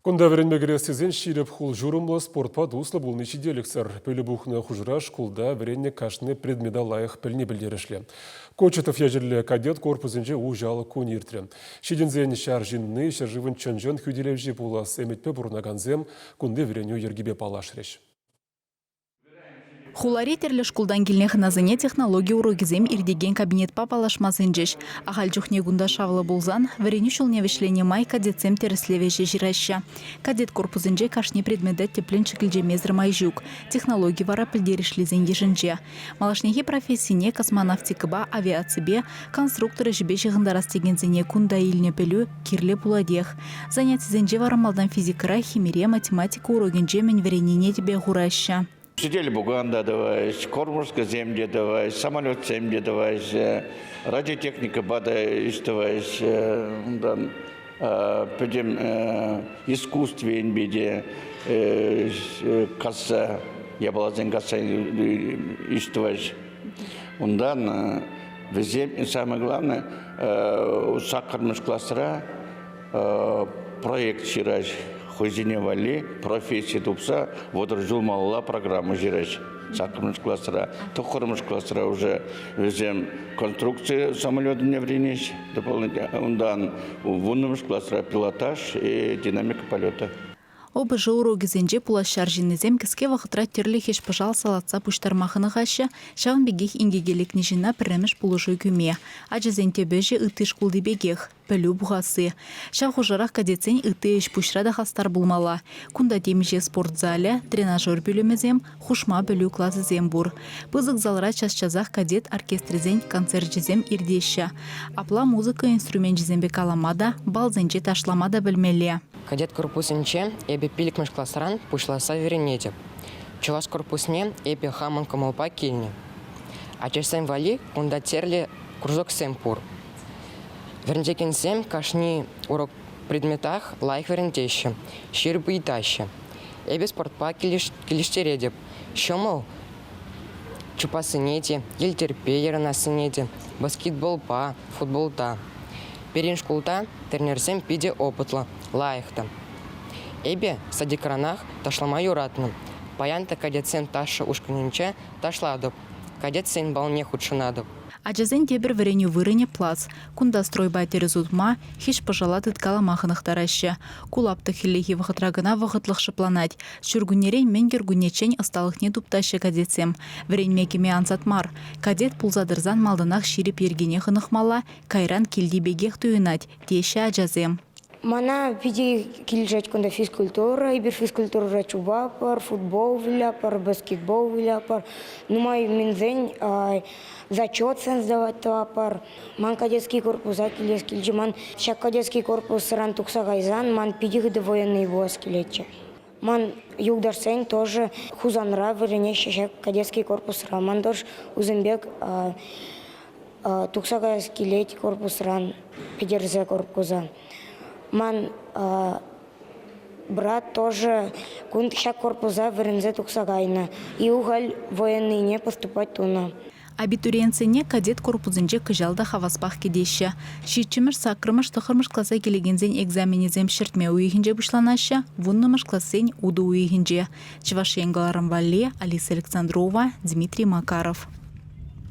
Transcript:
Кунта вӗренме кӗрес тесен ҫирӗп хул-ҫурӑмлӑ спортпа туслӑ пулни ҫителӗксӗр. Пӗлӳ пухнӑ хушӑра шкулта вӗреннӗ кашни предмета лайӑх пӗлни пӗлтерӗшлӗ. Кочетов ячӗллӗ кадет корпусӗнче уҫӑ алӑк кунӗ иртрӗ. Ҫитӗнсен ҫар ҫынни ҫӗршывӑн чӑн-чӑн хӳтӗлевҫи пулас ӗмӗтпе пурӑнакансем кунти вӗренӳ йӗркипе паллашрӗҫ. Хулари тӗрлӗ шкултан килнӗ хӑнасене технологи урокӗсем иртекен кабинетпа паллашма сӗнчӗҫ. Ахаль чухне кунта шавлӑ пулсан вӗренӳ ҫулне вӗҫленӗ май кадетсем тӗрӗслев ӗҫӗ ҫыраҫҫӗ. Кадет корпусӗнче кашни предмета тӗплӗн шӗкӗлчемесӗр май ҫук. Технологи вара пӗлтерӗшлисен йышӗнче. Малашнехи профессине космонавтикӑпа, авиаципе, конструктор ӗҫӗпе ҫыхӑнтарас текенсене кунта илнӗ пӗлӳ кирлӗ пулатех. Занятисенче вара малтан физикӑра, химире, математика урокӗнче мӗн вӗреннине тӗпе хураҫҫӗ. Сӗтел-пукан та тӑваҫ, кормушкӑсем те тӑваҫ, самолетсем те тӑваҫҫӗ, радиотехникӑпа та ӗҫ тӑваҫҫӗ. Унтан пӗтӗм искусство енпе те касса, япаласем касса ӗҫ тӑваҫ. Унтан вӗсем, самое главное, саккӑрмӗш класра проект ҫыраҫ. Хӑйсене валли професси тупса 30 ҫул малалла программа ҫыраҫ. Саккӑрмӗш класра, тӑххӑрмӗш класра уже вӗсем конструкци самолетне вӗренеҫ. Дополнительно унтан вуннӑмӗш класра пилотаж и динамика полета. ОБЖ урокӗсенче пулас ҫар ҫыннисем кӗске вӑхӑтра тӗрлӗ хӗҫ-пӑшал салатса пуҫтарма хӑнӑхаҫҫӗ, ҫавӑн пекех инкеке лекнӗ ҫынна пӗрремӗш пулӑшу кӳме. Ачасен тӗп ӗҫӗ ытти шкулти пекех – пӗлӳ пухасси. Ҫав хушӑрах кадетсен ытти ӗҫ-пуҫра та хастар пулмалла. Кунта темиҫе спорт залӗ, тренажер пӳлӗмӗсем, хушма пӗлӳ класӗсем пур. Пысӑк залра час-часах кадет оркестрӗсен концерчӗсем иртеҫҫӗ. Апла музыка инструменчӗсемпе калама та, балсенче ташлама та пӗлмелле. Кадет корпусӗнче эпӗ пиллӗкмӗш класран пуҫласа вӗренетӗп. Чӑваш корпусне эпӗ хамӑн кӑмӑлпа килнӗ. Ачасем валли кунта тӗрлӗ кружоксем пур. Вӗрентекенсем кашни урок предметах лайӑх вӗрентеҫҫӗ, ҫирӗп ыйтаҫҫӗ. Эпӗ спортпа килӗштеретӗп. Ҫӑмӑл чупассине те, йӗлтӗрпе ярӑнассине те, баскетболпа, футболта. Пирӗн шкулта тренерсем питӗ опытлӑ, лайӑх та. Эпӗ садикранах ташлама юратнӑ. Паян та кадетсен ташӑ ушкӑнӗнче ташлатӑп, кадетсен балне хутшӑнатӑп. Ачасен тепӗр вӗренӳ вырӑнӗ плац. Кунта стройпа тӗрӗс утма, хӗҫ-пӑшала тыткалама хӑнӑхтараҫҫӗ. Ку лаптӑк хӗллехи вӑхӑтра кӑна вӑхӑтлӑх шӑпланать. Ҫуркуннерен мӗн кӗркуннеччен ӑсталӑхне туптаҫҫӗ кадетсем. Вӗренме кӗме ансат мар. Кадет пулса тӑрсан малтанах ҫирӗп йӗркене хӑнӑхмалла, кайран килти пекех туйӑнать, теҫҫӗ ачасем. Мана питӗ килӗшет кунта физкультура. Эпир физкультурӑра чупатпӑр, футбол вылятпӑр, баскетбол вылятпӑр. Нумай мӗнсен зачетсем сдавать тӑватпӑр. Ман кадетский корпуса килес килчӗ. Ман ҫак кадетский корпусран тухса кайсан ман питӗ хытӑ военный пулас килетчӗ. Ман юлташсен тоже Хусанра вӗренеҫҫӗ ҫак кадетский корпусра. Ман тоже усем пек тухса каяс килет корпусран, пӗтерсе корпуса. Ман брат тоже кун ҫак корпуса вӗренсе тухса кайнӑ. И халь военныйне поступать тунӑ. Абитуриентсене кадет корпусӗнче кӑҫал та хаваспах кӗтеҫҫӗ. Ҫиччӗмӗш, саккӑрмӗш, тӑххӑрмӗш класа килекенсен экзаменӗсем ҫӗртме уйӑхӗнче пуҫланаҫҫӗ, вуннӑмӗш классен утӑ уйӑхӗнче. Чӑваш Ен кӑларӑм валли Алиса Александрова, Дмитрий Макаров.